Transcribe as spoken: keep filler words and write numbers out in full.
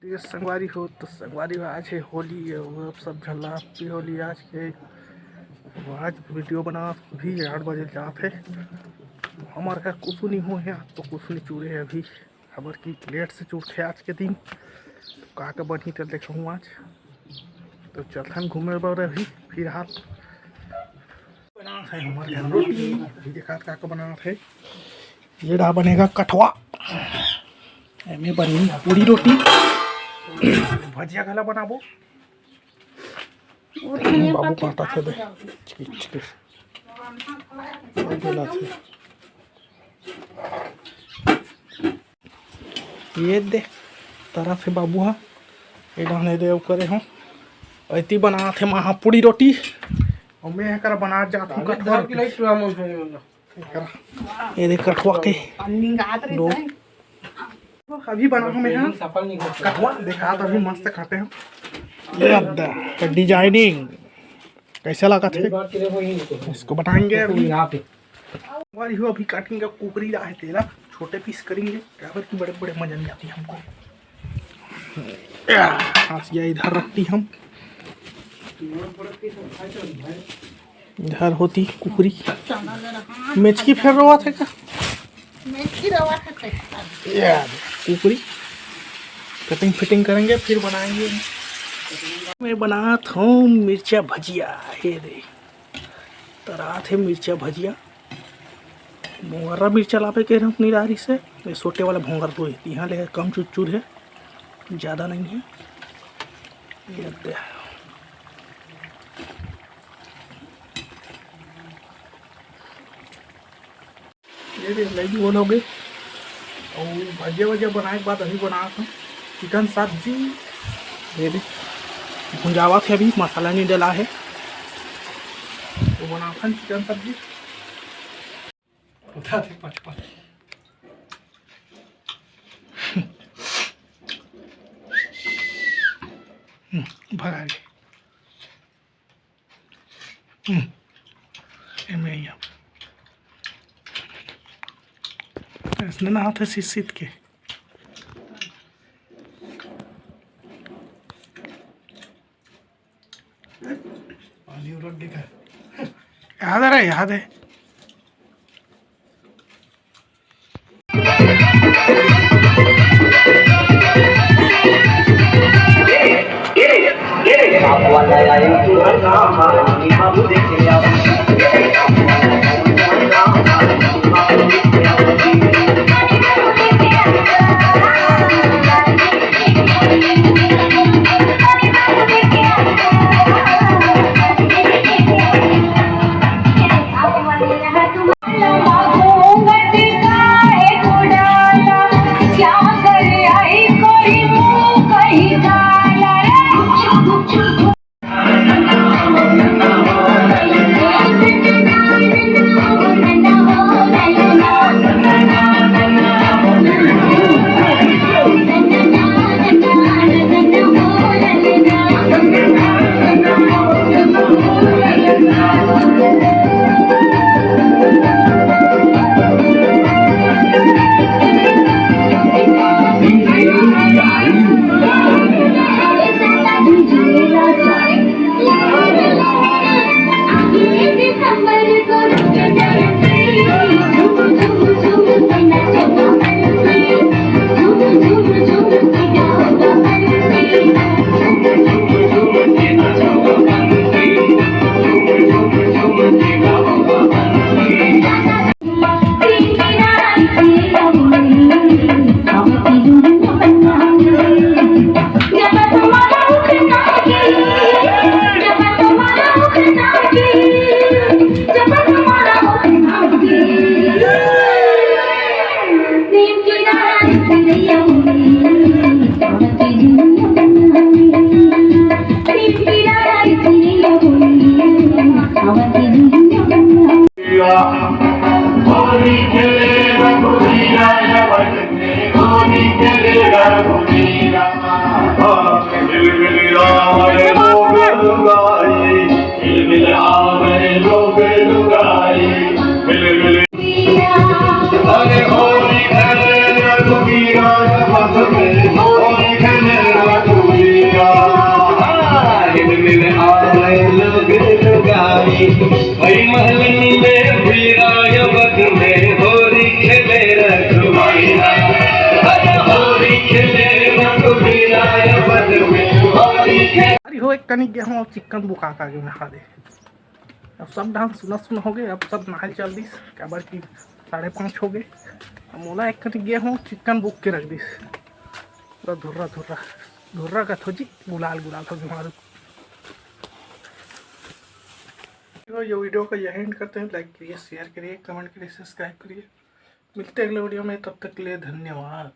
ये संगवारी हो तो संगवारी हो, आज हे होली, अउ अब सब झन ला happy होली आज के। अउ आज video बना भी आठ बजे जात हे। हमर घर कुछु नहीं होय हे, आज तो कुछु नहीं चुरे हे अभी, हमर की late से चुरथे आज के दिन। तो का का बनही तेला देखहूँ आज। तो चलथन घूमे बर अभी फिलहाल। बनात हे हमर घर रोटी, अभी देखात का का बनात हे। ये डहा बनेगा कठवा, एमे बनही पूड़ी रोटी, भजिया घला बनाबो। बाबू काटत हे दे, चिकिट चिकिट। ये दे, तरत हे बाबू हा, ये डाहन दे, वो करे हो। अइती बनात हे माँ हा पूड़ी रोटी, अउ मैं एकर बनात जात हूँ कठवा रोटी। ये दे कठवा के डो। अभी बनाहूँ मैं हा कठवा, देखात अभी मस्त काटे हो। ये अब designing कैसे लागत हे, इसको बताएंगे अभी। संगवारी हो, अभी काटेंगे कुकरी ला हे तेला, छोटे piece करेंगे, काबर कि बड़े बड़े मजा नहीं आती हमको। या, हंसिया इधर रखती हम, इधर होती कुकरी। मेचकी फेर रोवत हे का? मेचकी रोवत हे का? या, कुकरी cutting fitting करेंगे, फिर बनाएंगे। मैं बनात हूँ मिर्चा भजिया, हे दे। तरात हे मिर्चा भजिया। भोंगरा मिर्चा लाबे के रहूँ निरारी से, ये छोटे वाला भोंगरा तो हे, इहाँ ले कम चुरचुर हे, ज़्यादा नहीं हे। ये दे। ये दे, लगी बोल हो गई। अउ भजिया वजिया बनाए के बाद अभी बनात हूँ chicken सब्जी। ये दे, भुंजावत हे, अभी मसाला नहीं डला हे, तो बनात हन chicken सब्जी। उठा दे पाँच पाँच। हम्म, भगा दे। हम्म, एमे ही अब। इसने ना हाथ है सीत सीत के। पानी उलट दिखा। याद आ रहा है, याद है। कनी गे हूँ, चिक्कन बुका का गे नहा दे। अब सब डांस सुना सुना हो गए, अब सब नहाए चल दिस, काबर कि साढ़े पाँच हो गए। अब मोला एक कनी गे हूँ, चिक्कन बुक के रख दिस। पूरा धुर्रा धुर्रा, धुर्रा का थोजी, गुलाल गुलाल थोजी मारू। तो ये वीडियो का यही एंड करते हैं। लाइक करिए, शेयर करिए, कमेंट करिए, सब्सक्राइब करिए। मिलते हैं अगले वीडियो में, तब तक के लिए धन्यवाद।